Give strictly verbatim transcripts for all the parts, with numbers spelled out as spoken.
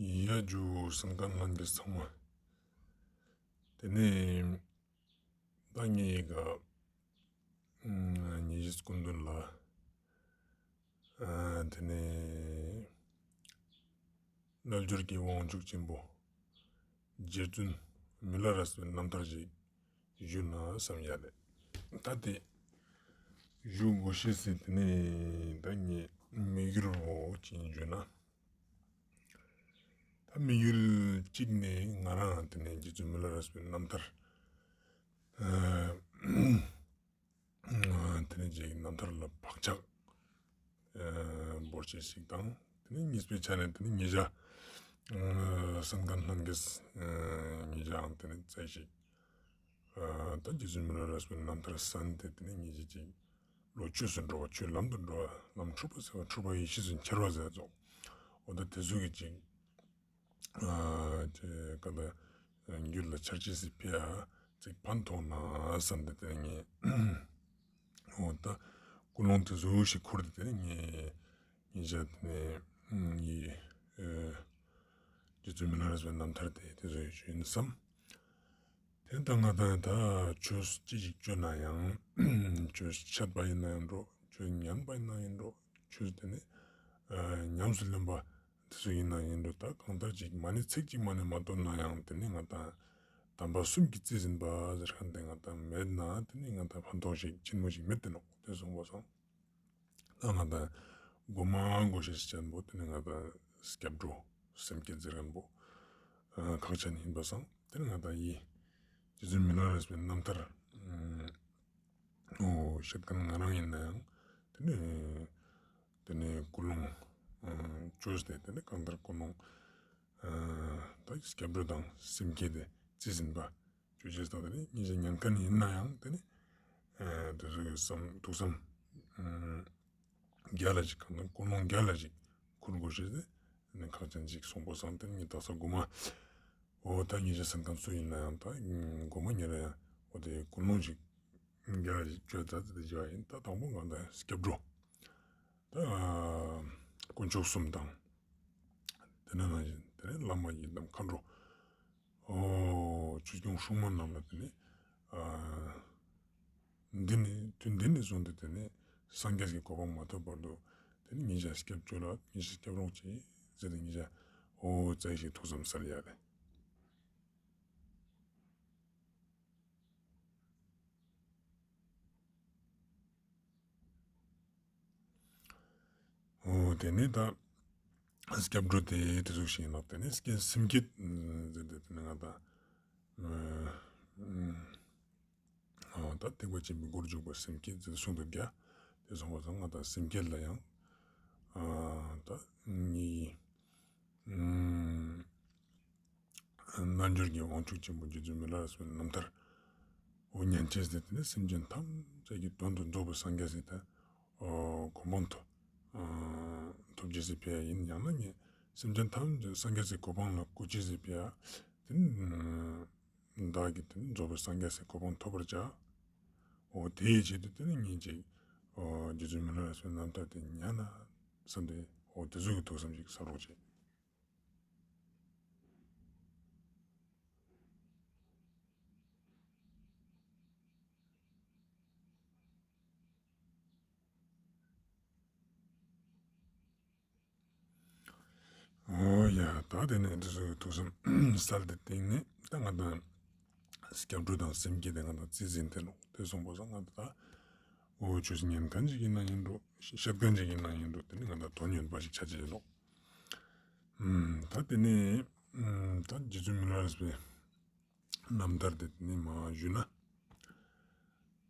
ཡ་ཇུ་གསན་མཁན་ལྷན་རྒྱས་ཚང་མ། དེ་ནས་ད་ངེད་ཀ་ཉེ་ཞའི་སྐུ་མདུན་ལ་ཨ་དེ་ནས་རྣལ་འབྱོར་གྱི་དབང་ཕྱུག་ཆེན་པོ་རྗེ་བཙུན་མི་ལ་རས་པའི་རྣམ་ཐར་ཞིག་ཞུ་ན་བསམ་ཡ་ལེ། ད་དེ་ཞུ་དགོས་ཤེས་སི་དེ་ནས་ད་ངས་དམིགས་ཡུལ་བོ་ཅི་ཞུ་ན། ད་དམིགས་ཡུལ་གཅིག་ནི་ང་རང་དེ་ནས་རྗེ་བཙུན་མི་ལ་རས་པའི་རྣམ་ཐར་ཨ་དེ་ནས་རྗེ་ཡི་རྣམ་ཐར་ལ་བག་ཆགས་ཨ་བོར་ཅེས་ཤིག་དང་། དེ་ནས་གཉིས་པའི་ཆ་ནས་དེ་ནས་ཉེ་ཞ་ཨ་གསན་མཁན་ལྷན་རྒྱས་ཨ་ཉེ་ཞའང་དེ་ནས་ཙ་ཞིག་ཨ་ད་རྗེ་བཙུན་མི་ལ་རས་པའི་རྣམ་ཐར་གསན་ཏེ་དེ་ནས་ཉེ་ཞ་ཅིག་བློ་ཆོས་སུ་འགྲོ་བ་ཆོས་ལམ་དུ་འགྲོ་བ་ལམ་འཁྲུལ་པ་སེལ་བ་འཁྲུལ་པ་ཡེ་ཤེས་སུ་འཆར་བ་ཟེར་ཙོགས། འོ་ད་དེ་ཟུག་གི་ཅིག་ཨ་ཅེ་ག་ད་རྒྱུད་ལ་འཆར་ཅེས་སི་ཕི་ཡ་ཅིག་ཕན་ཐོགས་ན་བསམ་སྟེ་དེ་ངས་འོ་ད་ཀུན་སློང་དེ་ཟུག་ཞིག་ཁུར་ཏེ་དེ་ངས་ཉེ་ཞ་དེ་ནས་ངའི་ཨ་རྗེ་བཙུན་མི་ལ་རས་པའི་རྣམ་ཐར་དེ་དེ་ཟུག་ཞིག་ཡིན་བསམ། དེ་ད་ང་དང་ད་ཆོས་ཅི་ཞིག་བཅོ་ན་ཡང་ཆོས་འཆད་པ་ཡིན་ན་ཡང་འགྲོ། ཆོས་ཉན་པ་ཡིན་ན་ཡང་འགྲོ། ཆོས་དེ་ནས་ཨ་ཉམས་སུ་ལེན་པ་དེ་ཚོ་ཡིན་ན་ཡང་འགྲོ། ད་གང་ལྟར་ཅིག་མ་ཎི་ཚིག་གཅིག་མ་ནེ་མ་བཏོན་ན་ཡང་དེ་ནས་ང་དང་དམ་པ་གསུམ་གྱིས་རྩིས་ཟིན་པ་ཟེར་མཁན་དེ་ང་དང་མེད་ན་དེ་ནས་ང་དང་ཕན་ཐོགས་ཤིག་ཆེན་མོ་ཞིག་མེད་དེ་ནོག། དེ་སོང་པ་སང་ད་ང་དང་གོ་མ་གོ་ཤེས་ཅན་པོ་དེ་ནས་ང་དང་སྐྱབས་འགྲོ་སེམས་བསྐྱེད་ཟེར་མཁན་པོ་ཨ་ཁག་ཅན་ཡིན་པ་སང་དེ་ནས་ང་དང་ཡི་རྗེ་བཙུན་མི་ལ་རས་པའི་རྣམ་ཐར་ཨ་འོ་བཤད་མཁན་ང་རང་ཡིན་ན་ཡང་དེ་ནས་དེ་ནས་ཀུན་སློང་ཨ་བཅོས་ཏེ་དེ་ནས་གང་ལྟར་ཀུན་སློང་ཨ་ད་སྐྱབས་འགྲོ་དང་སེམས་བསྐྱེད་དེ་རྩིས་ཟིན་པ་བཅོ་ཅེས་དང་དེ་ནས་ཉེ་ཞ་ཉན་མཁན་ཡིན་ན་ཡང་དེ་ནས་ཨ་དེ་ཚོ་གི་བསམ་ཐུགས་བསམ་ཨ་རྒྱལ་ལ་ཞིག་གང་ལྟར་ཀུན་སློང་རྒྱལ་ལ་ཞིག་ཁུར་དགོས་ཤེས་དེ་ནི་ཁག་ཅན་ཞིག་སོང་པ་སང་དེ་ནི་ད་ས་གོ་མ་འོ་ད་ཉེ་ཞ་གསན་མཁན་སུ་ཡིན་ན་ཡང་ད་གོ་མ་ཉེ་ར་ཡང་འོ་དེ་ཀུན་སློང་ཞིག་རྒྱལ་ལ་ཞིག་བཅོས་ད་དེ་བྱ་ཡིན། ད་དང་པོ་ང་དང་སྐྱབས་འགྲོ་ད་དཀོན་མཆོག་གསུམ་དང་དེ་ནས་ནང་བཞིན་དེ་ནས་བླ་མ་ཡི་དམ་མཁའ་འགྲོ། ཨོ་ཆོས་སྐྱོང་སྲུང་མ་རྣམས་ལ་དེ་ནས་ཨ་འདི་ནས་དུས་འདི་ནས་བཟུང་སྟེ་དེ་ནས་སངས་རྒྱས་ཀྱི་གོ་འཕང་མ་ཐོབ་བར་དུ་དེ་ནས་ཉེ་ཞ་སྐྱབས་བཅོལ་ལ་ཉེ་ཞ་སྐྱབས་རོགས་བྱེད་ཟེར་ཏེ་ཉེ་ཞ་འོ་ཙ་ཞིག་ཐུགས་བསམ་གསལ་ཡ་རེད། འོ་དེ་ནས་ད་སྐྱབས་འགྲོ་དེ་དེ་ཚོ་ཞིག་ཡིན་ནོག། དེ་ནས་སྐྱེ་སེམས་བསྐྱེད་ཟེར་ཏེ་དེ་ནས་ང་ད་འོ་ད་ཐེག་པ་ཆེན་པོའི་སྒོར་འཇུག་པ་སེམས་བསྐྱེད་ཟེར་གསུངས་འདུག་ཀྱ། དེ་སོང་པ་སང་ང་ད་སེམས་བསྐྱེད་ལ་ཡང་ཨ་ད་ངའི་ཨ་རྣལ་འབྱོར་གྱི་དབང་ཕྱུག་ཆེན་པོ་རྗེ་བཙུན་མི་ལ་རས་པའི་རྣམ་ཐར་འོ་ཉན་ཅེས་དེ་དེ་ནས་སེམས་ཅན་ཐམས་ཅད་ཀྱི་དོན་དུ་རྫོགས་པའི་སངས་རྒྱས་སི་ད་གོ་འཕང་ཐོབ་ཨ་ཐོབ་ཅེས་སི་ཕི་ཡ་ཡིན། ཡང་ན་ངས་སེམས་ཅན་ཐམས་ཅད་སངས་རྒྱས་སི་གོ་འཕང་ལ་བཀོད་ཅེས་སི་ཕི་ཡ་དེ་ནི་བདག་གིས་དེ་ནི་རྫོགས་པའི་སངས་རྒྱས་སི་གོ་འཕང་ཐོབ་པར་བྱ། འོ་དེའི་ཆེད་དུ་དེ་ནི་ངས་ཅིག་འོ་རྗེ་བཙུན་མི་ལ་རས་པའི་རྣམ་ཐར་དེ་ཉན་ན་བསམ་སྟེ་འོ་དེ་ཟུག་གི་ཐུགས་བསམ་ཞིག་གསལ་རོགས་བྱེད། འོ་ཡ། ད་དེ་ནས་འདི་ཚོའི་ཐུགས་བསམ་གསལ་ཏེ་སྟེང་ནས་ད་ང་དང་སྐྱབས་འགྲོ་དང་སེམས་བསྐྱེད་དེ་ང་དང་རྩིས་ཟིན་ཏེ་ནོག། དེ་སོང་པ་སང་ང་དང་ད་འོ་ཆོས་ཉན་མཁན་ཅིག་ཡིན་ན་ཡིན་འགྲོ། བཤད་མཁན་ཅིག་ཡིན་ན་ཡིན་འགྲོ། དེ་ནི་ང་དང་དོན་ཡོད་པ་ཞིག་ཆ་ཅེས་ཡིན་ནོག། ཨུམ། ད་དེ་ནས་ཨུམ་ད་རྗེ་བཙུན་མི་ལ་རས་པའི་རྣམ་ཐར་དེ་དེ་ནས་མ་ཞུས་ན།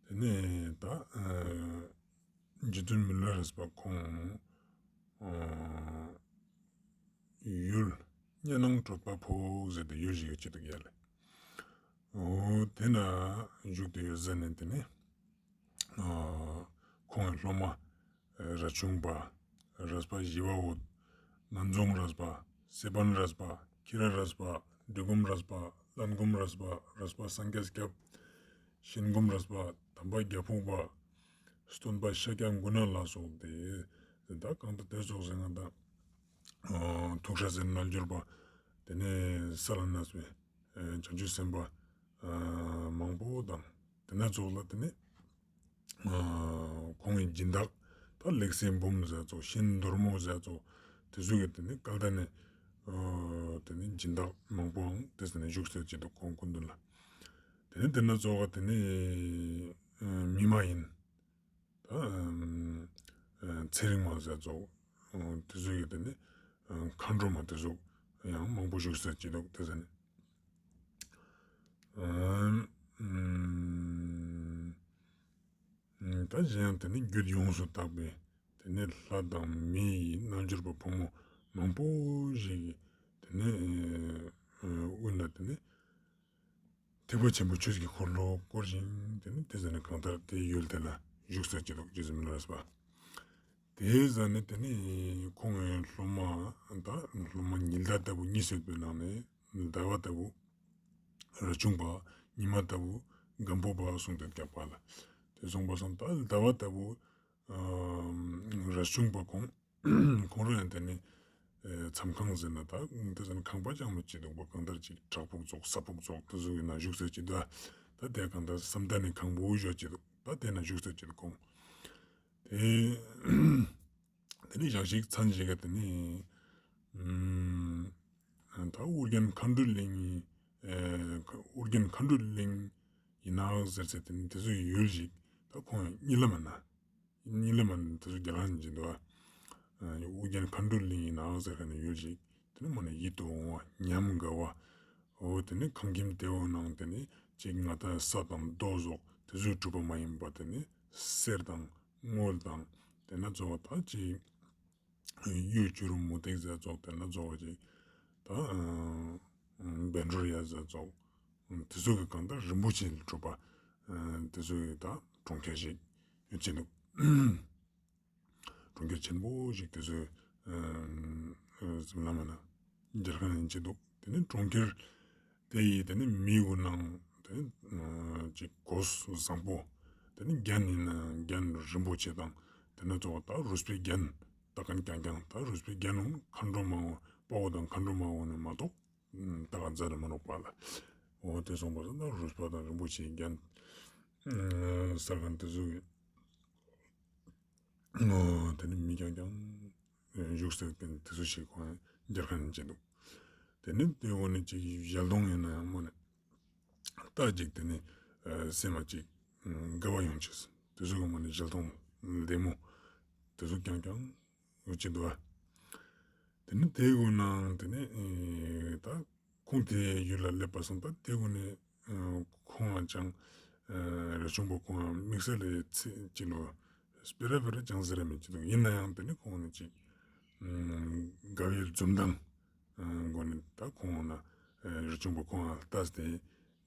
དེ་ནས་ད་ཨ་རྗེ་བཙུན་མི་ལ་རས་པ་ཁོང་ཨ་ཡུལ་གཉའ་ནང་གྲོད་པ་ཕུག་ཟེར་ཏེ་ཡུལ་ཞིག་ཡོད་ཅེས་འདུག་ཡ་ལེ། འོ་དེ་ན་བཞུགས་ཏེ་ཡོད་ཟེར་ནས་དེ་ནས་ཨ་ཁོང་གི་སློབ་མ་རས་ཆུང་པ། རས་པ་ཞི་བ་འོད། ནན་རྫོང་རས་པ། སེ་བན་རས་པ། ཁྱི་ར་རས་པ། འབྲི་སྒོམ་རས་པ། ལན་སྒོམ་རས་པ། རས་པ་སངས་རྒྱས་སྐྱབས། ཤིན་སྒོམ་རས་པ། དམ་པ་རྒྱ་ཕུག་པ། སྟོན་པ་ཤཱཀྱ་མགོན་ལ་སོགས་ཏེ། ད་གང་ལྟར་དེ་སོགས་ཟེར་ན་ད་ ཐུགས་སྲས་ཟེར་རྣལ་འབྱོར་པ། དེ་ནས་ས་ལ་གནས་པའི་བྱང་ཆུབ་སེམས་དཔའ་མང་པོ་དང་། དེ་ན་ཙོགས་ལ་དེ་ནས་ཁོང་གི་སྦྱིན་བདག་ད་ལེགས་སེ་འབུམ་ཟེར་ཙོགས་ཤིན་རྡོར་མོ་ཟེར་ཙོགས་དེ་ཚོ་གི་དེ་ནས་སྐལ་ལྡན་ནི་དེ་ནས་སྦྱིན་བདག་མང་པོའང་དེ་ནས་བཞུགས་ས་ཅིག་འདུག་ཁོང་སྐུ་མདུན་ལ། དེ་ནས་དེ་ན་ཙོགས་ལ་དེ་ནས་མི་མ་ཡིན། ད་ཚེ་རིང་མ་ཟེར་ཙོགས་དེ་ཚོ་གི་དེ་ནས་མཁའ་འགྲོ་མ་དེ་ཚོ་ཡང་མང་པོ་བཞུགས་ས་ཅིག་འདུག་དེ་ཟེར་ནས། ད་གཞན་ཡང་དེ་ནས་རྒྱུད་ཡོངས་སུ་དག་པའི་དེ་ནས་ལྷ་དང་མི་ཡི་རྣལ་འབྱོར་པ་ཕོ་མོ་མང་པོ་ཞིག་གི་དེ་ནས་དབུས་ན་དེ་ནས་ཐེག་པ་ཆེན་པོ་ཆོས་ཀྱི་འཁོར་ལོ་བསྐོར་ཞིང་དེ་ནས་དེ་ཟ་ནས་གང་ལྟར་དེ་ཡུལ་དེ་ལ་བཞུགས་ས་ཅིག་འདུག་རྗེ་བཙུན་མི་ལ་རས་པ། དེ་ཟ་ནས་དེ་ནས་ཁོང་གི་སློབ་མ་ད་སློབ་མ་ཉི་ཟླ་ལྟ་བུ་གཉིས་ཡོད་པའི་ནང་ནས་ཟླ་བ་ལྟ་བུ་རས་ཆུང་པ། ཉི་མ་ལྟ་བུ་སྒམ་པོ་པ་གསུངས་ཏེ་རྒྱག་པ་ལ། དེ་གསུངས་པ་སང་ད་ཟླ་བ་ལྟ་བུ་རས་ཆུང་པ་ཁོང་ཁོང་རང་ཡང་དེ་ནས་མཚམས་ཁང་ཟེར་ན་ད་དེ་ཟ་ནས་ཁང་པ་ཅང་མི་ཅིག་འདུག་པ། གང་ལྟར་ཅིག་བྲག་ཕུག་ཙོགས་ས་ཕུག་ཙོགས་དེ་ཚོ་ཡིན་ན་བཞུགས་ས་ཅིག་འདུག་ད་དེ་གང་ལྟར་བསམ་གཏན་ནི་ཁང་བུ་བཞག་ཅིག་འདུག་ད་དེ་ན་བཞུགས་ས་ཅིག་འདུག་ཁོང་། དེ་དེ་ནས་ཞག་ཞིག་མཚན་ཞིག་ག་དེ་ནས་ད་ཨོ་རྒྱན་མཁའ་འགྲོའི་གླིང་ཨོ་རྒྱན་མཁའ་འགྲོའི་གླིང་ཡིན་ནའང་ཟེར་ཚེ་དེ་ནས་དེ་ཚོ་ཡུལ་ཞིག་ད་ཁོང་གཉིད་ལམ་ན། གཉིད་ལམ་ན་དེ་ཚོ་རྒྱ་ལ་ནས་འཇིན་འདུག་ཨ། ཨོ་རྒྱན་མཁའ་འགྲོའི་གླིང་ཡིན་ནའང་ཟེར་ཁ་ནས་ཡུལ་ཞིག་དེ་ནས་མ་ནས་ཡིད་དུ་འོང་བ་ཉམས་དགའ་བ། འོ་དེ་ནས་ཁང་ཁྱིམ་དེའོ་ནང་དེ་ནས་ཅིག་ང་ད་ས་དང་རྡོ་ཟོག་དེ་ཚོས་གྲུབ་པ་མ་ཡིན་པ་དེ་ནས་གསེར་དང་དངུལ་དང་དེ་ན་ཙོགས་ད་ཅིག་གཡུ་བྱུ་རུ་མུ་ཏིག་ཟེར་ཙོགས་དེ་ན་ཙོགས་ཅིག་ད་བཻ་ཌཱུརྱ་ཟེར་ཙོགས་དེ་ཚོ་གི་གང་ལྟར་རིན་པོ་ཆེ་ལས་གྲུབ་པ་དེ་ཚོ་གི་ད་གྲོང་ཁྱེར་ཞིག་ཡོད་ཅེ་འདུག་གྲོང་ཁྱེར་ཆེན་པོ་ཞིག་དེ་ཚོའི་ཟིམ་ལ་མ་ན་རྒྱལ་ཁང་ཡིན་ཅེ་འདུག་དེ་ནས་གྲོང་ཁྱེར་དེ་ཡི་དེ་ནས་མི་གུན་ནང་དེ་ནས་ཅིག་གོས་བཟང་པོ། དེ་ནས་རྒྱན་ཡིན་ན་རྒྱན་རིན་པོ་ཆེ་དང་དེ་ནས་ཙོགས་ད་རུས་པའི་རྒྱན་ད་གན་རྐྱང་རྐྱང་ད་རུས་པའི་རྒྱན་འོང་མཁའ་འགྲོ་མ་འོང་དཔའ་བོ་དང་མཁའ་འགྲོ་མ་འོང་ནས་མ་གཏོགས། ད་ག་ཛ་རེ་མ་ནོག་པ་ལ། འོ་དེ་སོང་པ་སང་ད་རུས་པ་དང་རིན་པོ་ཆེའི་རྒྱན། ས་ག་དེ་ཚོ་གི། དེ་ནི་མི་རྐྱང་རྐྱང་བཞུགས་ས་དེ་ཚོ་ཞིག་ཁོང་རྒྱལ་ཁ་ནས་བྱེད་འདུག་དེ་ནི་དེ་འོ་ནི་ཅིག་ཞལ་གདོང་ཡིན་ན་ཡང་མོ་ནི། ལྟ་ཅིག་དེ་ནི་སེམས་མ་ཅིག་དགའ་བ་ཡོང་ཅེས། དེ་ཚོ་གི་མོ་ནི་ཞལ་གདོང་ལྡེ་མོ། དེ་ཚོ་རྐྱང་རྐྱང་ཡོད་ཅེ་འདུག་ཨ། དེ་ནི་དེ་གུན་ནང་དེ་ནི་ད་ཁོང་དེ་ཡུལ་ལ་སླེབས་པ་སང་ད་དེ་གུན་ནི་ཁོང་ང་ཅང་རས་ཆུང་པོ་ཁོང་ང་དམིགས་བསལ་ལ་ཚེ་ཅི་ནོ་སྤེ་ར་སྤེ་ར་ཅང་ཟེར་ར་མེད་ཅེ་འདུག་ཡིན་ན་ཡང་དེ་ནི་ཁོང་ནི་ཅིག་དགའ་བའི་འཛུམ་མདངས་སྒོ་ནས་ད་ཁོང་ན་རས་ཆུང་པོ་ཁོང་ང་ལྟས་ཏེ་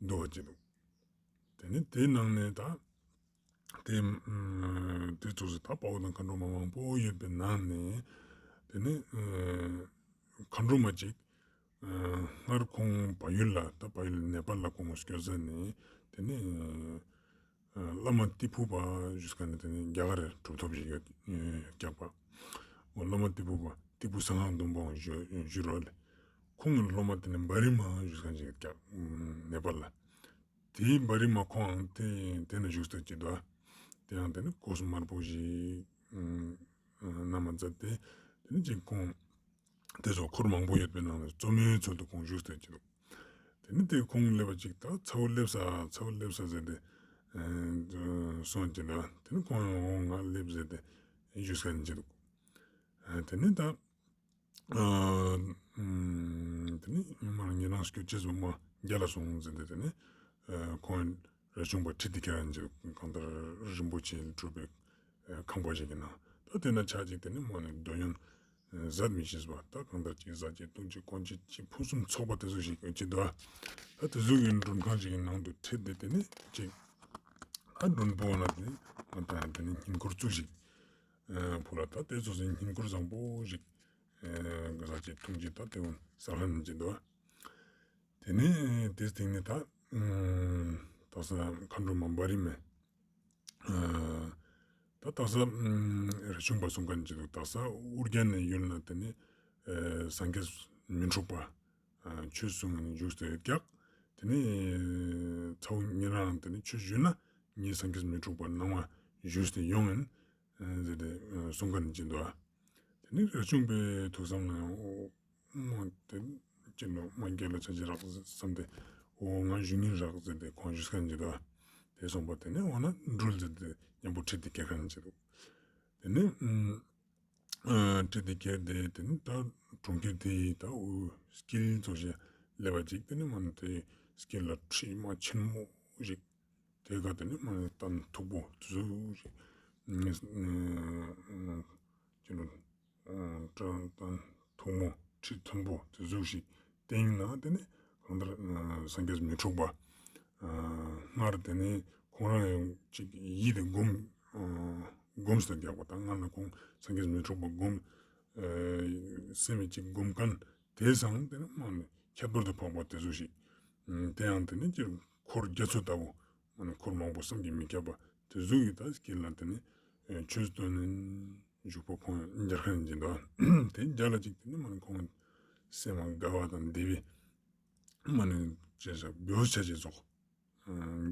འདུག་པ་ཅེ་འདུག་དེ་ནི་དེའི་ནང་ནས་ད། དེ་དེ་ཚོ་ཟེར་ད་དཔའ་བོ་དང་མཁའ་འགྲོ་མ་མང་པོ་ཡོད་པའི་ནང་ནས་དེ་ནི་མཁའ་འགྲོ་མ་ཅིག་སྔར་ཁོང་བལ་ཡུལ་ལ་ད་བལ་ཡུལ་ནེ་པཱལ་ལ་ཁོང་སྐྱོད་ཟ་ནས་དེ་ནི་བླ་མ་ཏི་ཕུ་པ་ཞུས་ཁ་ནས་དེ་ནི་རྒྱ་གར་གྲུབ་ཐོབ་ཞིག་ཡོད་རྒྱག་པ། འོ་བླ་མ་ཏི་ཕུ་པ་ཏི་ཕུ་གསང་སྔགས་སྡོང་པོའང་ཞུ་རོགས་ལས་ཁོང་གི་སློབ་མ་དེ་ནི་བྷ་རི་མ་ཞུས་ཁ་ཞིག་རྒྱག་ནེ་པཱལ་ལ། དེའི་བྷ་རི་མ་ཁོང་ཡང་དེ་དེ་ན་བཞུགས་ས་ཅིག་འདུག་དེ་ཡང་དེ་ནི་གོས་དམར་པོ་ཞིག་ན་མ་མཛད་དེ་དེ་ནི་ཅིག་ཁོང་དེ་ཚོ་འཁོར་མང་པོ་ཡོད་པའི་ནང་ནས་གཙོ་མོའི་ཚུལ་དུ་ཁོང་བཞུགས་ས་ཅིག་འདུག་དེ་ནི་དེ་ཁོང་སླེབས་པ་ཅིག་ད་ཚ་བོ་སླེབས་ས་ཚ་བོ་སླེབས་ས་ཟེར་ཏེ་སོང་ཅིག་འདུག་དེ་ནི་ཁོང་ཡང་འོང་ང་སླེབས་ཟེར་ཏེ་བཞུགས་ས་ཅིག་འདུག་དེ་ནི་ད། དེ་ནི་མི་མང་ཉེ་རང་སྐྱོད་ཅེས་སོ་མ་རྒྱ་ལ་སོང་ཟེར་ཏེ་དེ་ནི་ཁོང་རས་ཆུང་པ་ཁྲིད་དེ་ཁྱེད་རང་ཅིག་གང་ལྟར་རིན་པོ་ཆེ་གྲུབ་པའི་ཁང་པ་ཞིག་གི་ནང་ད་དེ་ན་ཆ་ཅིག་དེ་ནི་མོ་ནི་འདོད་ཡོན་ཟད་མི་ཤེས་པ་ད་གང་ལྟར་ཅིག་ཟ་ཅིག་འཐུང་ཅིག་གོན་ཅིག་ཅིག་ཕུན་སུམ་ཚོགས་པ་དེ་ཚོ་ཞིག་ཡོད་ཅེ་འདུག་ད་དེ་ཚོ་གི་མགྲོན་ཁང་ཞིག་གི་ནང་དུ་ཁྲིད་དེ་དེ་ནི་ཅིག་ཨ་མགྲོན་པོ་ན་དེ་ནི་ང་ད་དེ་ནི་ཉིན་འཁོར་བཙུགས་ཤིག་ཕུ་ལ་ད་དེ་ཚོ་ཟིན་ཉིན་འཁོར་བཟང་པོ་ཞིག་ག་ས་ཅིག་འཐུང་ཅིག་ད་དེ་འོང་ས་ལ་ནི་ཅི་འདུག་དེ་ནས་དེ་སྟེང་ནས་ད་དག་ས་མཁའ་འགྲོ་མ་བྷ་རི་མས་ད་དག་ས་རས་ཆུང་པ་གསུང་མཁན་ཅི་འདུག་དག་ས་ཨོ་རྒྱན་ནས་ཡུལ་ན་དེ་ནས་ ཨེ་སངས་རྒྱས་མི་འཁྲུགས་པ་ཨ་ཆོས་གསུང་ནི་བཞུགས་ཏེ་ཡོད་ཀྱག། དེ་ནི་ཚ་བོ་ཉེ་རང་དེ་ནི་ཆོས་ཞུས་ན་ངའི་སངས་རྒྱས་མི་འཁྲུགས་པ་སྣང་བ་བཞུགས་ཏེ་ཡོང་ཡིན་ཟེར་ཏེ་གསུང་མཁན་ཅིག་འདུག། དེ་ནི་རས་ཆུང་པའི་ཐུགས་བསམ་ལ་འོ་མ་དེ་ཅི་ནོ་མ་རྒྱལ་ལ་ཆ་ཅི་རག་བསམ་སྟེ་འོ་ང་ཞུ་ཉིན་རག་ཟེར་ཏེ་ཁོང་ཞུས་མཁན་ཅིག་འདུག། དེ་སོང་པ་དེ་ནི་འོ་ན་འགྲུལ་ཟེར་ཏེ་མཉམ་པོ་ཁྲིད་དེ་ཁྱེར་མཁན་ཅིག་འདུག། དེ་ནི་ཨ་ཁྲིད་དེ་ཁྱེར་ཏེ་དེ་ནི་ད་གྲོང་ཁྱེར་དེའི་ད་འོ་དཀྱིལ་ཙོགས་ཤིག་སླེབས་པ་ཅིག། དེ་ནི་མ་ནི་དེ་དཀྱིལ་ལ་ཁྲི་མ་ཆེན་མོ་ཞིག། དེ་ག་དེ་ནི་མ་ནི་སྟན་མཐུག་པོ་དེ་ཟུག་ཞིག་ཅི་ནོ་སྟན་མཐུག་མོ་ཁྲི་མཐོན་པོ་དེ་ཟུག་ཞིག་སྟེང་ན་དེ་ནི་གང་ལྟར་སངས་རྒྱས་མི་འཁྲུགས་པ་སྔར་དེ་ནི་ཁོང་རང་ཡང་ཅིག་ཡིད་དེ་སྒོམ་སྒོམ་སྟེ་རྒྱག་པ་དང་སྔར་ན་ཁོང་སངས་རྒྱས་མི་འཁྲུགས་པ་སྒོམ་སེམས་ཅིག་སྒོམ་མཁན་དེ་སང་དེ་ནི་མ་ནི་ཁྱད་པར་དུ་འཕགས་པ་དེ་ཟུག་ཞིག། དེ་ཡང་དེ་ནི་སྤྱིར་འཁོར་རྒྱ་མཚོ་ལྟ་བུ་མ་ནི་འཁོར་མང་པོ་བསམ་གྱིས་མི་ཁྱབ་པ་དེ་ཟུག་ཡིན་ད་དཀྱིལ་ལ་དེ་ནི་ཆོས་སྟོན་ནས་བཞུགས་པ་ཁོང་མཇལ་མཁན་ཅིག་འདུག། དེ་མཇལ་ལ་ཅིག་དེ་ནི་མ་ནི་ཁོང་སེམས་དགའ་བ་དང་བདེ་བའི་མ་ནི་ཅེས་བྱ་བོ་ཆ་ཅེས་ཙོགས།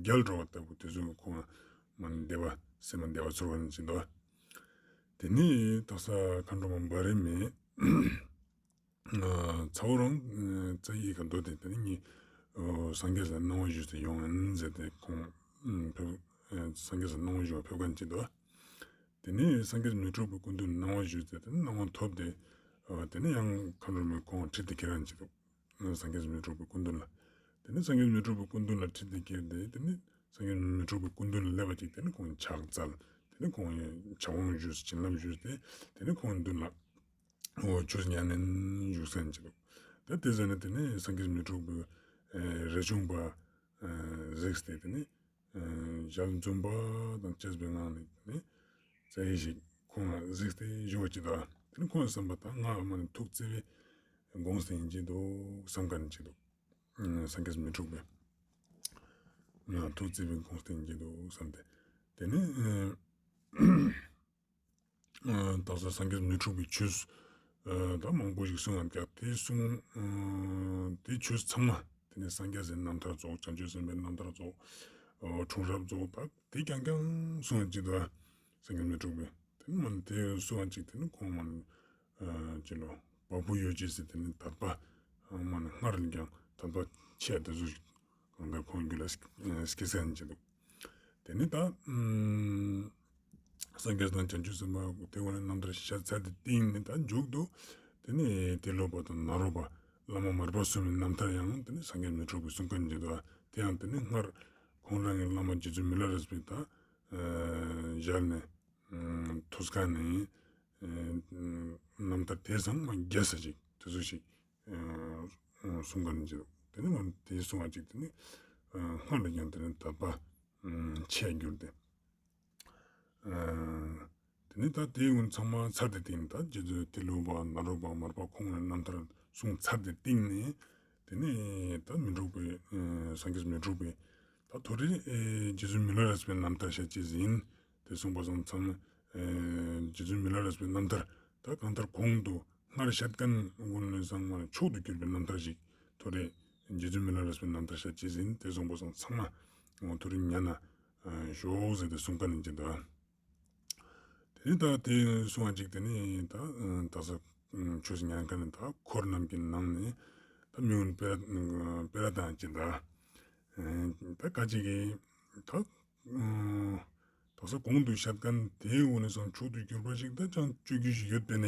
རྒྱལ་འགྲོ་བ་ལྟ་བུ་དེ་ཚོ་ཁོང་མ་ནི་བདེ་བ་སེམས་མ་བདེ་བ་ཚོར་བ་ནི་ཅི་འདུག། དེ་ནི་དག་ས་མཁའ་འགྲོ་མ་བ་རི་མེ་ཚ་བོ་རང་རྩ་ཡི་ཁ་འདོད་དེ་དེ་ནི་ངའི་སངས་རྒྱས་ལ་སྣང་བ་ཞུས་ཏེ་ཡོང་ཡིན་ཟེར་ཏེ་ཁོང་ཕེབས་སངས་རྒྱས་ལ་སྣང་བ་ཞུ་བ་ཕེབས་མཁན་ཅིག་འདུག། དེ་ནས་སངས་རྒྱས་མི་འཁྲུགས་པའི་སྐུ་མདུན་སྣང་བ་ཞུས་ཏེ་དེ་ནས་སྣང་བ་ཐོབ་སྟེ། དེ་ནས་ཡང་མཁའ་འགྲོ་མའི་ཁོང་ཁྲིད་དེ་ཁྱེར་རན་ཅིག་འདུག། སངས་རྒྱས་མི་འཁྲུགས་པའི་སྐུ་མདུན་ལ། དེ་ནས་སངས་རྒྱས་མི་འཁྲུགས་པའི་སྐུ་མདུན་ལ་ཁྲིད་དེ་ཁྱེར་ཏེ་དེ་ནས་སངས་རྒྱས་མི་འཁྲུགས་པའི་སྐུ་མདུན་ལ་སླེབས་པ་ཅིག་དེ་ནས་ཁོང་ཕྱག་འཚལ། དེ་ནས་ཁོང་ཕྱག་དབང་ཞུས་བྱིན་རླབས་ཞུས་ཏེ་དེ་ནས་ཁོང་མདུན་ལ་འོ་ཆོས་ཉན་ནས་བཞུགས་སན་ཅིག་འདུག། ད་དེ་ཟེར་ནས་དེ་ནས་སངས་རྒྱས་མི་འཁྲུགས་པའི་རས་ཆུང་པ་གཟིགས་ཏེ་དེ་ནས། ཞལ་འཛུམ་པ་དང་བཅས་པའི་ངང་ནས་ནི་རྩ་ཡི་ཞིག་ཁོང་ལ་གཟིགས་ཏེ་བཞུགས་པ་ཅིག་དང་དེ་ནི་ཁོང་ལ་བསམ་པ་དང་ང་མ་ནི་ཐུགས་བརྩེ་བའི་དགོངས་ཏེ་ཡིན་གྱི་འདུག་བསམ་མཁན་ཅིག་འདུག། སངས་རྒྱས་མི་འཁྲུགས་པའི་ང་ཐུགས་བརྩེ་བའི་དགོངས་ཏེ་ཡིན་གྱི་འདུག་བསམ་སྟེ་དེ་ནི། དག་ས་སངས་རྒྱས་མི་འཁྲུགས་པའི་ཆོས་ད་མང་པོ་ཞིག་གསུངས་ཡོད་ཀྱག། དེ་གསུངས་དེ་ཆོས་ཚང་མ་དེ་ནས་སངས་རྒྱས་སི་རྣམ་ཐར་ཙོགས་བྱང་ཆུབ་སེམས་དཔའི་རྣམ་ཐར་ཙོགས་འཁྲུངས་རབས་ཙོགས་ད་དེ་རྐྱང་རྐྱང་གསུངས་ཡོད་ཅིག་འདུག། སངས་རྒྱས་མི་འཁྲུགས་པའི་དེ་ནི་མ་ནི་དེ་གསུངས་ཡོད་ཅིག་དེ་ནི་ཁོང་མ་ནི་ཅི་ལོ་བ་སྤུ་ཡོད་ཅེས་ཟེར་དེ་ནི་དད་པ་མ་ནི་སྔར་ལས་ཀྱང་དད་པ་ཆེ་དེ་ཚོ་ཞིག་གང་ལྟར་ཁོང་རྒྱུད་ལ་སྐྱེས་སེ་ཡིན་ཅིག་འདུག། དེ་ནི་ད་སངས་རྒྱས་དང་བྱང་ཆུབ་སེམས་དཔའ་དེ་བོ་ནི་རྣམ་ཐར་བཤད་ཚར་ཏེ་སྟིང་ནི་ད་མཇུག་ཏུ་དེ་ནི་ཏེ་ལོ་པ་དང་ནཱ་རོ་པ་བླ་མ་མར་པ་གསུམ་གྱི་རྣམ་ཐར་ཡང་དེ་ནི་སངས་རྒྱས་མི་འཁྲུགས་པའི་གསུང་མཁན་ཅིག་འདུག། དེ་ཡང་དེ་ནི་སྔར་ཁོང་རང་གི་བླ་མ་རྗེ་བཙུན་མི་ལ་རས་པའི་ད་ཞལ་ནས་ཐོས་མཁན་ནི་རྣམ་ཐར་དེ་ཚང་མ་རྒྱས་ས་ཅིག་དེ་ཚོ་ཞིག་གསུང་མཁན་ཅིག་འདུག། དེ་ནི་མ་དེ་གསུང་བ་ཅིག་དེ་ནི་སྔར་ལས་ཀྱང་དེ་ནི་དད་པ་ཆེ་གྱུར་ཏེ། དེ་ནི་ད་དེ་ཀུན་ཚང་མ་ཚར་ཏེ་དེ་ནི་ད་རྗེ་བཙུན་ཏེ་ལོ་པ་ནཱ་རོ་པ་མར་པ་ཁོང་རྣམ་ཐར་གསུང་ཚར་ཏེ་སྟིང་ནས་དེ་ནི་ད་མི་འཁྲུགས་པའི་སངས་རྒྱས་མི་འཁྲུགས་པའི་ད་ཐོ་རེ་རྗེ་བཙུན་མི་ལ་རས་པའི་རྣམ་ཐར་བཤད་ཅེས་ཡིན། དེ་གསུངས་པ་སང་ཚང་མ་རྗེ་བཙུན་མི་ལ་རས་པའི་རྣམ་ཐར་ད་གང་ལྟར་གོང་དུ་སྔར་བཤད་མཁན་ཀུན་ནི་ཚང་མ་མཆོག་ཏུ་གྱུར་པའི་རྣམ་ཐར་ཞིག་ཐོ་རེ་རྗེ་བཙུན་མི་ལ་རས་པའི་རྣམ་ཐར་བཤད་ཅེས་ཡིན། དེ་གསུངས་པ་སང་ཚང་མ་ཐོ་རེ་ཉན་ན་ཤོག་ཟེར་ཏེ་གསུང་མཁན་ནི་ཅི་འདུག། དེ་ནི་ད་དེ་གསུང་བ་ཅིག་དེ་ནི་ད་དག་ས་ཆོས་ཉན་མཁན་ནི་ད་འཁོར་རྣམས་ཀྱི་ནང་ནས་ད་མི་ཀུན་སྤེ་ར་སྤེ་ར་བཏང་ཅིག་འདུག། ད་ཁ་ཅིག་གིས་ད་དག་ས་གོང་དུ་བཤད་མཁན་དེའི་འོག་ནས་སང་མཆོག་ཏུ་གྱུར་པ་ཞིག་ད་ཅང་སྤྱོད་རྒྱུ་ཞིག་ཡོད་པས་ནས་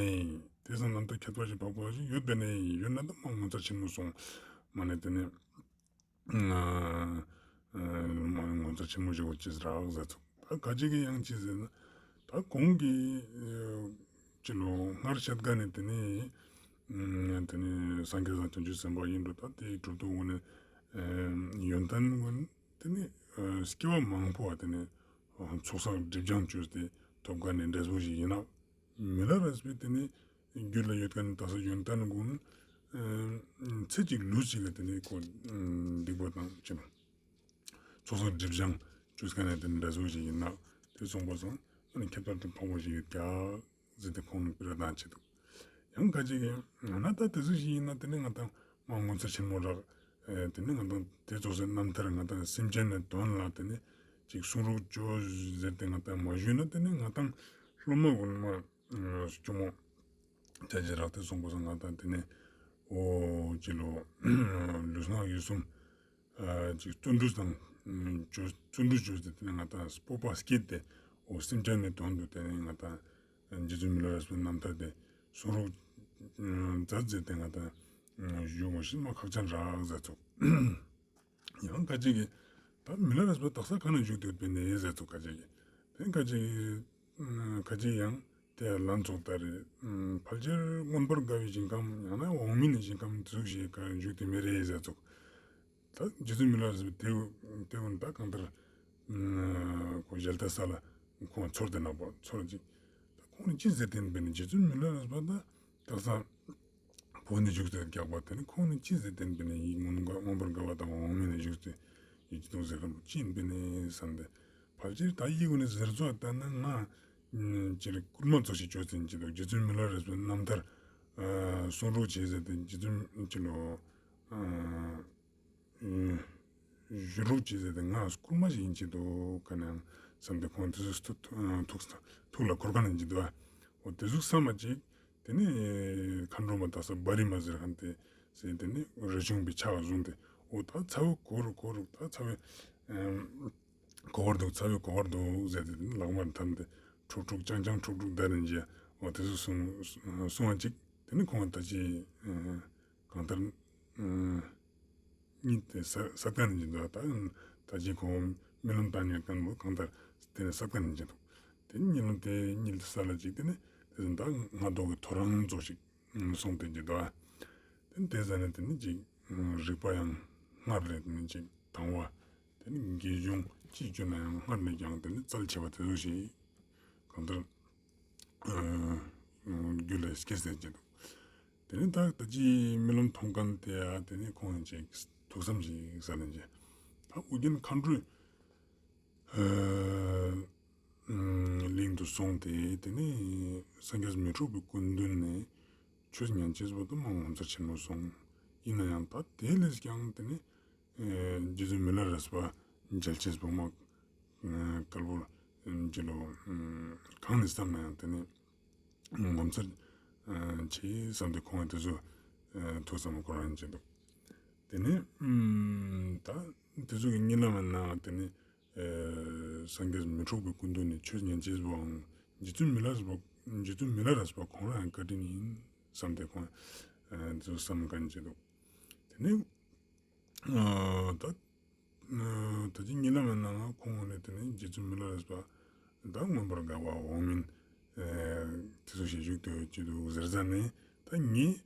དེ་སང་རྣམ་ཐར་ཁྱད་པར་ཞིག་འཕགས་པ་ཞིག་ཡོད་པས་ནས་ཡོད་ན་ད་མ་ངོ་མཚར་ཆེན་མོ་སོང་མ་ནས་དེ་ནས། ངོ་མཚར་ཆེན་མོ་ཞིག་འོ་ཅི་རག་ཟེར་ཚུགས། ད་ག་ཅི་གི་ཡང་ཅི་ཟེར་ན་ད་གོང་གི་ཅི་ལོ་སྔར་བཤད་མཁན་ནི་དེ་ནི་དེ་ནི་སངས་རྒྱས་དང་བྱང་ཆུབ་སེམས་དཔའ་ཡིན་འགྲོ། ད་དེའི་གྲུབ་ཐོབ་ཀུན་ནི་ཡོན་ཏན་ཀུན་དེ་ནི་སྐྱེ་བ་མང་པོ་བ་དེ་ནི་ཚོགས་བསགས་སྒྲིབ་སྦྱང་བཅོས་ཏེ་ཐོབ་མཁན་ནི་འབྲས་བུ་ཞིག་ཡིན་ན། མི་ལ་རས་པའི་དེ་ནི་རྒྱུད་ལ་ཡོད་མཁན་ནི་དག་ས་ཡོན་ཏན་ཀུན་ཚེ་གཅིག་ལུས་གཅིག་ལ་དེ་ནི་ཁོ་སྡིག་པ་དང་ཅི་ནོ་ཚོགས་བསགས་སྒྲིབ་སྦྱང་བཅོས་མཁན་ནི་དེ་ནི་འབྲས་བུ་ཞིག་ཡིན་ན་དེ་གསུངས་པ་སང་ཨ་ནི་ཁྱད་པར་དུ་འཕགས་པ་ཞིག་ཡོད་ཀྱག་ཟེར་ཏེ་ཁོང་ནི་སྤེ་ར་བཏང་ཅིག་འདུག། ཡང་ཁ་ཅིག་གི་ང་ན་ད་དེ་ཟུག་ཞིག་ཡིན་ན་དེ་ནི་ང་དང་མ་ངོ་མཚར་ཆེན་མོ་རག། ཨེ་དེ་ནི་ང་དང་དེ་ཙོགས་སི་རྣམ་ཐར་ང་དང་སེམས་ཅན་ནི་དོན་ལ་དེ་ནི་ཅིག་གསུང་རོགས་ཅོ་ཟེར་ཏེ་ང་དང་མ་ཞུས་ན་དེ་ནི་ང་དང་སློབ་མ་གུན་མ་སྐྱོ་མོ་ཆ་ཅེས་རག་སྟེ་སོང་པ་སང་ང་དང་དེ་ནི་འོ་ཅི་ལོ་ལུས་ངག་ཡིད་གསུམ་ཨ་ཅིག་བརྩོན་འགྲུས་དང་ཨ་བརྩོན་འགྲུས་བཅོས་ཏེ་དེ་ནི་ང་དང་སྤོབས་པ་སྐྱེད་དེ་འོ་སེམས་ཅན་ནི་དོན་དུ་དེ་ནི་ང་དང་རྗེ་བཙུན་མི་ལ་རས་པའི་རྣམ་ཐར་དེ་གསུང་རོགས་མཛད་ཟེར་ཏེ་ང་དང་ཞུ་དགོས་ཤེས་མ་ཁག་ཅན་རག་ཟེར་ཚུགས། ཡང་ཁ་ཅིག་གི་ད་མི་ལ་རས་པ་དག་ས་ག་ན་བཞུགས་ཏེ་ཡོད་པས་ནི་ཟེར་ཚུགས་ཁ་ཅིག་གི། དེ་ཁ་ཅིག་གི་ཁ་ཅིག་ཡང་དེ་ལན་ཚོགས་ལྟར་རེད། ཕལ་ཆེར་མངོན་པར་དགའ་བའི་ཞིང་ཁམས་ཡང་ན་འོག་མིན་ནི་ཞིང་ཁམས་དེ་ཟུག་ཞིག་ག་བཞུགས་ཏེ་མེད་རེད་ཟེར་ཚུགས། ད་རྗེ་བཙུན་མི་ལ་རས་པའི་དེ་དེ་ཀུན་ད་གང་ལྟར་ཁོ་ཞལ་ཏ་ས་ལ་ཁོང་ཚོར་ཏེ་ན་པོ་ཚོར་ཅིག། ད་ཁོང་ནི་ཅི་ཟེར་ཏེ་ཡིན་པས་ནི་རྗེ་བཙུན་མི་ལ་རས་པ་ད་དག་ས་བོད་ནས་བཞུགས་ཏེ་རྒྱག་པ་དེ་ནི་ཁོང་ནི་ཅི་ཟེར་ཏེ་ཡིན་པས་ནི་ཡིད་མངོན་དགའ་མངོན་པར་དགའ་བ་དང་འོག་མིན་ནས་བཞུགས་ཏེ་ཡིད་ཀྱི་དུང་ཟེར་ཁན་པོ་ཅི་ཡིན་པས་ནི་བསམ་སྟེ་ཕལ་ཆེར་ད་ཡིད་ཀུན་ནས་ཟེར་ཚོགས་ལྟར་ན་ང་ཅི་རེད་སྐུལ་མ་ཚོགས་ཤིག་བཅོས་ཟིན་གྱི་འདུག། རྗེ་བཙུན་མི་ལ་རས་པའི་རྣམ་ཐར་གསུང་རོགས་བྱེད་ཟེར་ཏེ་རྗེ་བཙུན་ཅི་ལོ། ཞུ་རོགས་བྱེད་ཟེར་ཏེ་ང་སྐུལ་མ་ཞིག་ཡིན་གྱི་འདུག་ག་ནང་བསམ་སྟེ་ཁོང་དེ་ཚོ་ཐུགས་ཐུགས་ཐུགས་ལ་འཁོར་ག་ནང་གྱི་འདུག། འོ་དེ་ཟུག་བསམ་མ་ཅིག་དེ་ནི་མཁའ་འགྲོ་མ་དག་ས་བ་རི་མ་ཟེར་ཁན་དེ་ཟེར་དེ་ནི་རས་ཆུང་པའི་ཕྱག་བཟུང་སྟེ་འོ་ད་ཚ་བོ་གོ་རུ་གོ་རུ་ད་ཚ་བོ་གོ་བར་འདུག། ཚ་བོ་གོ་བར་འདུག་ཟེར་ཏེ་ལག་མར་འཐམས་ཏེ་ཁྲུག་ཁྲུག་ཅང་ཅང་ཁྲུག་ཁྲུག་བརྡར་ནས་འོ་དེ་ཚོ་གསུང་གསུང་བ་ཅིག་དེ་ནི་ཁོང་ད་ཅི་གང་ལྟར་གཉིད་དེ་ས་ས་ཀ་ནས་འཇིན་འདུག། ད་ད་ཅི་ཁོང་རྨི་ལམ་བཏང་ནས་ཀན་པོ་གང་ལྟར་དེ་ནས་ས་ཀ་ནས་འཇིན་འདུག། དེ་ནི་རྨི་ལམ་དེ་གཉིད་ས་ལ་ཅིག་དེ་ནི་དེ་ད་སྔ་ཐོག་གི་ཐོ་རངས་ཙོགས་ཤིག་སོང་སྟེ་འཇིན་འདུག། དེ་ནི་དེ་ཟ་ནས་དེ་ནི་ཅིག་རིག་པ་ཡང་སྔར་ལས་དེ་ནི་ཅིག་དྭངས་བ། དེ་ནི་དགེ་སྦྱོང་ཅི་བཅོ་ན་ཡང་སྔར་ལས་ཀྱང་དེ་ནི་རྩལ་ཆེ་བ་དེ་ཚོ་ཞིག་གང་ལྟར་རྒྱུད་ལ་སྐྱེས་ཏེ་འཇིན་འདུག། དེ་ནི་ད་ད་ཅི་རྨི་ལམ་མཐོང་མཁན་དེ་ཡ་དེ་ནི་ཁོང་ཅིག་ཐུགས་བསམ་ཞིག་ས་ལེན་ཅིག། ད་ཨོ་རྒྱན་མཁའ་འགྲོའི་གླིང་དུ་སོང་སྟེ་དེ་ནི་སངས་རྒྱས་མི་འཁྲུགས་པའི་སྐུ་མདུན་ནས་ཆོས་ཉན་ཅེས་པོ་དུ་མ་ངོ་མཚར་ཆེན་མོ་སོང་། ཡིན་ན་ཡང་ད་དེ་ལས་ཀྱང་དེ་ནི་རྗེ་བཙུན་མི་ལ་རས་པ་མཇལ་ཅེས་པོ་མ་དཀར་པོ་ཅི་ལོ་གང་ནས་བསམ་ན་ཡང་དེ་ནི་ངོ་མཚར་ཆེ་བསམ་སྟེ་ཁོང་དེ་ཚོ་ཐུགས་བསམ་ཁོ་རང་ཅན་འདུག། དེ་ནས་ད་དེ་ཚོ་གི་རྨི་ལམ་ན་དེ་ནི་སངས་རྒྱས་མི་འཁྲུགས་པའི་སྐུ་མདུན་ནས་ཆོས་ཉན་ཅེས་པོའང་རྗེ་བཙུན་མི་ལ་རས་པ་རྗེ་བཙུན་མི་ལ་རས་པ་ཁོང་རང་ཡང་བཀའ་དྲིན་ཡིན་བསམ་སྟེ་ཁོང་དེ་ཚོ་བསམ་མཁན་ཅན་འདུག། དེ་ནས་ད་ད་ཅི་རྨི་ལམ་ན་ཁོང་ནས་དེ་ནི་རྗེ་བཙུན་མི་ལ་རས་པ་ད་མངོན་པར་དགའ་བ་འོག་མིན་དེ་ཚོ་ཞིག་བཞུགས་ཏེ་ཡོད་ཀྱི་འདུག་ཟེར་ཙ་ནས་ད་ངས་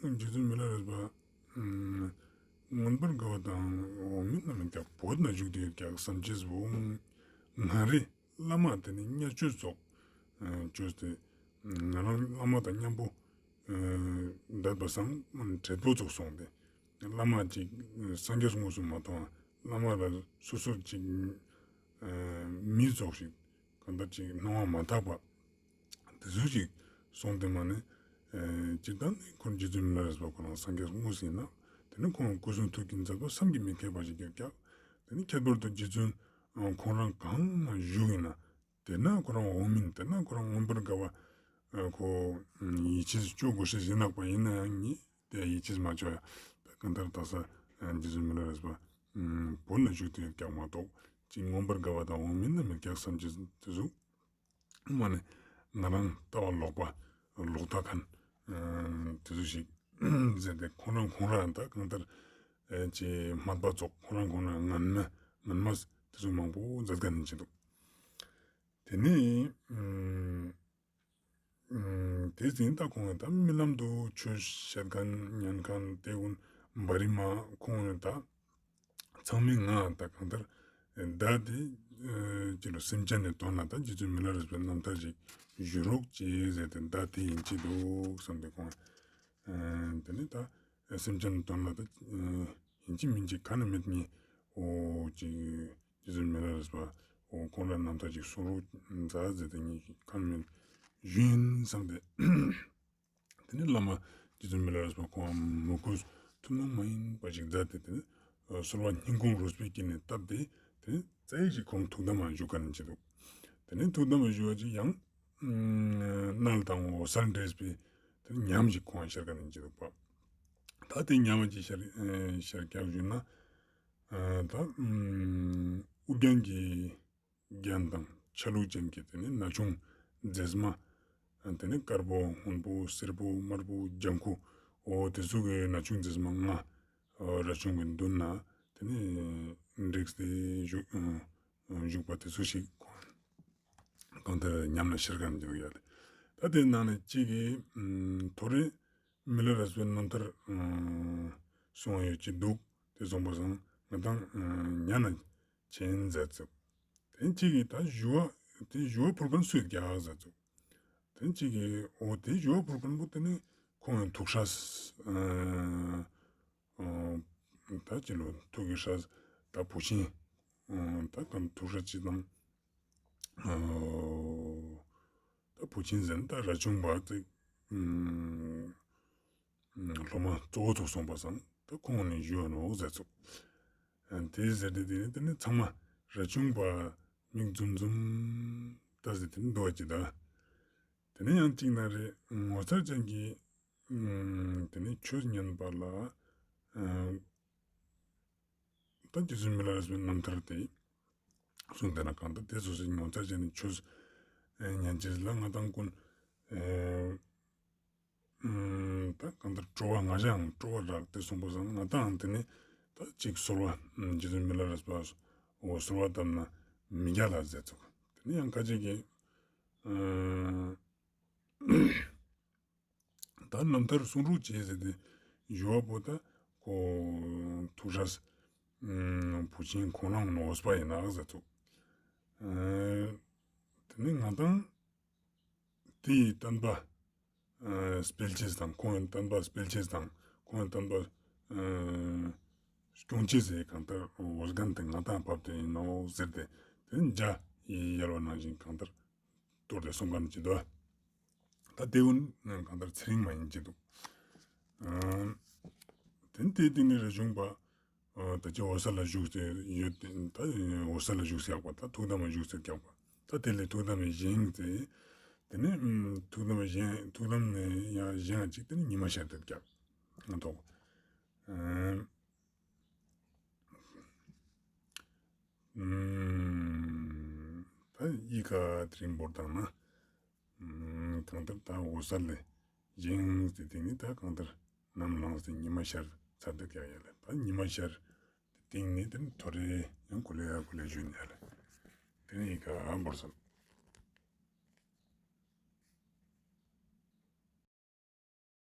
རྗེ་བཙུན་མི་ལ་རས་པ་མངོན་པར་དགའ་བ་དང་འོག་མིན་ན་མི་ཀྱག་བོད་ན་བཞུགས་ཏེ་ཡོད་ཀྱག་བསམ་ཅེས་པོ་ང་རེ་བླ་མ་དེ་ནི་བརྙས་བཅོས་ཙོགས་བཅོས་ཏེ་ང་རང་བླ་མ་དང་མཉམ་པོ་འདས་པ་སང་བྲེལ་པོ་ཙོགས་སོང་སྟེ། བླ་མ་ཅིག་སངས་རྒྱས་དངོས་སུ་མ་མཐོང་བ་བླ་མ་ལ་སོ་སོར་ཅིག་མི་ཙོགས་ཤིག་གང་ལྟར་ཅིག་སྣང་བ་མ་དག་པ་དེ་ཚོ་ཞིག་སོང་སྟེ་མ་ནི་སྤྱིར་བཏང་ནི་ཁོང་རྗེ་བཙུན་མི་ལ་རས་པ་ཁོ་རང་སངས་རྒྱས་དངོས་སུ་ཡིན་ན་དེ་ནི་ཁོང་སྐུ་གསུང་ཐུགས་ཀྱི་མཛད་པ་བསམ་གྱིས་མི་ཁྱབ་པ་ཞིག་ཡོད་ཀྱག། དེ་ནི་ཁྱད་པར་དུ་རྗེ་བཙུན་ཁོང་རང་གང་ན་བཞུགས་ཡིན་ན། དེ་ན་ཁོ་རང་འོག་མིན་དེ་ན་ཁོ་རང་མངོན་པར་དགའ་བ་ཁོ་ཡིད་ཆེས་བཅོ་དགོས་ཤེས་ཡིན་ནག་པ་ཡིན་ན་ཡང་ངས་དེ་ཡིད་ཆེས་མ་བཅོ་ཡ། ད་གང་ལྟར་དག་ས་རྗེ་བཙུན་མི་ལ་རས་པ་བོད་ལ་བཞུགས་ཏེ་ཡོད་ཀྱག་མ་གཏོགས་ཅིག་མངོན་པར་དགའ་བ་དང་འོག་མིན་ན་མེད་ཀྱག་བསམ་ཅེས་དེ་ཚོ་མ་ནི་ང་རང་ལྟ་བ་ལོག་པ་ལོག་ལྟ་མཁན་དེ་ཚོ་ཞིག་ཟེར་ཏེ་ཁོ་རང་ཁོ་རང་ད་གང་ལྟར་ཅིག་སྨད་པ་ཙོགས་ཁོ་རང་ཁོ་རང་ངན་མ་ངན་མ་དེ་ཚོ་མང་པོ་མཛད་མཁན་ཡིན་ཅིག་འདུག། དེ་ནས་ཨུམ་དེ་ཟིན་ད་ཁོང་ད་རྨི་ལམ་དུ་ཆོས་བཤད་མཁན་ཉན་མཁན་དེ་ཀུན་བ་རི་མ་ཁོང་ད་ཚང་མས་ང་ད་གང་ལྟར་བརྡ་དེ་ཅི་ལོ་སེམས་ཅན་ནི་དོན་ལ་ད་རྗེ་བཙུན་མི་ལ་རས་པའི་རྣམ་ཐར་ཞིག་ཞུ་རོགས་ཅེས་ཟེར་ཏེ་བརྡ་དེ་ཡིན་ཅིག་འདུག་བསམ་སྟེ་ཁོང་དེ་ནས་ད་སེམས་ཅན་ནི་དོན་ལ་ད་ཡིན་ཅིག་མིན་ཅིག་ག་ནས་མེད་ངས་འོ་ཅིག་རྗེ་བཙུན་མི་ལ་རས་པ་འོ་ཁོང་རང་རྣམ་ཐར་ཅིག་གསུང་རོགས་མཛད་ཟེར་ཏེ་ངས་ཁ་མེད་ཞུ་ཡིན་བསམ་སྟེ་ ཏེ་ནེ་བླ་མ་རྗེ་བཙུན་མི་ལ་རས་པ་ཁོང་མོས་གུས་ཐུན་མོང་མ་ཡིན་པ་ཞིག་མཛད་དེ་ཏེ་ནེ་གསོལ་བ་སྙིང་ཁོང་རུས་པའི་དཀྱིལ་ནེ་བཏབ་སྟེ་ཏེ་ནེ་རྩ་ཡི་ཞིག་ཁོང་ཐུགས་དམ་ལ་བཞུགས་ཁན་ཅིག་འདུག། ཏེ་ནེ་ཐུགས་དམ་ལ་བཞུགས་པ་ཅིག་ཡང་མནལ་དང་འོད་གསལ་འདྲེས་པའི་ཏེ་ནེ་ཉམས་ཤིག་ཁོང་ཤར་ཁན་ཅིག་འདུག་པ། ད་ཏེ་ཉམས་ཅིག་ཤར་ཤར་རྒྱག་ཞུ་ན་ད་ཨུ་རྒྱན་གྱི་རྒྱན་དང་ཆ་ལུགས་ཅན་གྱི་ཏེ་ནེ་ན་ཆུང་མཛེས་མ། ཏེ་ནེ་དཀར་པོ་སྔོན་པོ་སེར་པོ་དམར་པོ་ལྗང་ཁུ། འོ་ཏེ་ཙོགས་སི་ན་ཆུང་མཛེས་མ་ལྔ་རས་ཆུང་གི་མདུན་ན་ཏེ་ནེ་བྲེས་ཏེ་བཞུགས་བཞུགས་པ་ཏེ་ཙོགས་ཤིག་གང་ལྟར་ཉམས་ལ་ཤར་ཁན་ཅིག་ཡོད་ལེ། ད་ཏེ་ནང་ནེ་གཅིག་གི་ཐོ་རེ་མི་ལ་རས་པའི་རྣམ་ཐར་གསུང་བ་ཡོད་ཅིག་འདུག། ཏེ་སོང་པ་སང་ང་དང་ཉན་ན་ཆེན་མཛད་ཚུགས། ཏེ་གཅིག་གི་ད་ཞུ་བ་ཏེ་ཞུ་བ་ཕུལ་ཁན་སུ་ཡོད་ཀྱག་མཛད་ཚུགས། ཏེ་གཅིག་གི་འོ་ཏེ་ཞུ་བ་ཕུལ་ཁན་པོ་ཏེ་ནེ་ཁོང་ངི་ཐུགས་སྲས་ད་ཅི་ལོ་ཐུགས་ཀྱི་སྲས་ད་བུ་ཆེན་ད་གང་ཐུགས་སྲས་ཅིག་དང་ད་བུ་ཆེན་ཟེར་ན་ད་རས་ཆུང་པ་ཏེ་སློབ་མ་གཙོ་བོ་ཐུག་སོང་པ་སང་ད་ཁོང་ནེ་ཞུ་བ་ནོག་ཟེར་ཚུགས། ཏེ་ཟེར་ཏེ་ཏེ་ནེ་ཏེ་ནེ་ཚང་མ་རས་ཆུང་པ་མིག་འཛུམ་འཛུམ་ད་ཟེར་ཏེ་འདུག་པ་ཅིག་ད། ཏེ་ནེ་ཡང་གཅིག་ན་རེ་ངོ་མཚར་ཅན་གྱི་ཏེ་ནེ་ཆོས་ཉན་པ་ལ་ད་རྗེ་བཙུན་མི་ལ་རས་པའི་རྣམ་ཐར་ཏེ་གསུངས་ཏེ་ན་གང་ལྟར་ཏེ་ཙོགས་སི་ངོ་མཚར་ཅན་གྱི་ཆོས་ཉན་ཅེས་ལ་ང་དང་ཀུན་ད་གང་ལྟར་སྤྲོ་བ་ང་ཞའང་སྤྲོ་བ་རག་ཏེ་སོང་པ་སང་ང་དང་ཏེ་ནེ་ད་ཅིག་གསོལ་བ་རྗེ་བཙུན་མི་ལ་རས་པ་འོ་གསོལ་བ་བཏབ་ན་མི་རྒྱལ་ལ་ཟེར་ཚུགས། ཏེ་ནེ་ཡང་ཁ་ཅིག་གི་ད་རྣམ་ཐར་གསུང་རོགས་བྱེད་ཟེར་ཏེ་ཞུ་བ་པོ་ད་ཁོ་ཐུགས་སྲས་བུ་ཆེན་ཁོང་རང་ནོ་འོས་པ་ཡིན་ན་ཟེར་ཚུགས། ཏེ་ནེ་ང་དང་ཏེའི་བསྟན་པ་སྤེལ་ཅེས་དང་ཁོང་ངི་བསྟན་པ་སྤེལ་ཅེས་དང་ཁོང་ངི་བསྟན་པ་སྐྱོང་ཅེས་སི་གང་ལྟར་འོ་སྒན་ཏེ་ང་དང་བབས་ཏེ་ཡིན་ནོག་ཟེར་ཏེ་ཏེ་ནེ་འཇའ་ཡལ་བ་ནང་བཞིན་གང་ལྟར་གཏོར་ཏེ་སོང་ཁན་ཅིག་འདུག། ད་ཏེ་གུན་གང་ལྟར་ཚེ་རིང་མ་ཡིན་ཅིག་འདུག། ཏེ་ནེ་ཏེའི་སྟིང་ནེ་རས་ཆུང་པ་ད་ཅི་འོད་གསལ་ལ་བཞུགས་ཏེ་ཡོད་ད་འོད་གསལ་ལ་བཞུགས་ཏེ་ཡོད་པ་ད་ཐུགས་དམ་ལ་བཞུགས་ཏེ་ཡོད་པ་ད་ཏེ་ལས་ཐུགས་དམ་བཞེངས་ཏེ་ཏེ་ནེ་ཐུགས་དམ་བཞེངས་ཐུགས་དམ་ནེ་ཡང་བཞེངས་ཅིག་ཏེ་ནེ་ཉི་མ་ཤར་ཏེ་ཡོད་ཀྱག་ང་ཐོག། ད་ཡི་ག་དེ་རིང་བོར་བཏང་ན་གང་ལྟར་ད་འོད་གསལ་ལས་བཞེངས་ཏེ་ཏེ་ནེ་ད་གང་ལྟར་ནམ་ལངས་ཏེ་ཉི་མ་ཤར་ཚར་ཏེ་ཡོད་ཀྱག་ཡ་ལེ། ད་ཉི་མ་ཤར་ཏེ་སྟིང་ནེ་ཏེ་ནེ་ཐོ་རེ་ཡང་ཀུ་ལེ་ཡ་ཀུ་ལེ་ཞུ་ནི་ཡ་ལེ། ཏེ་ནེ་ཡི་ག་བོར་སོང་།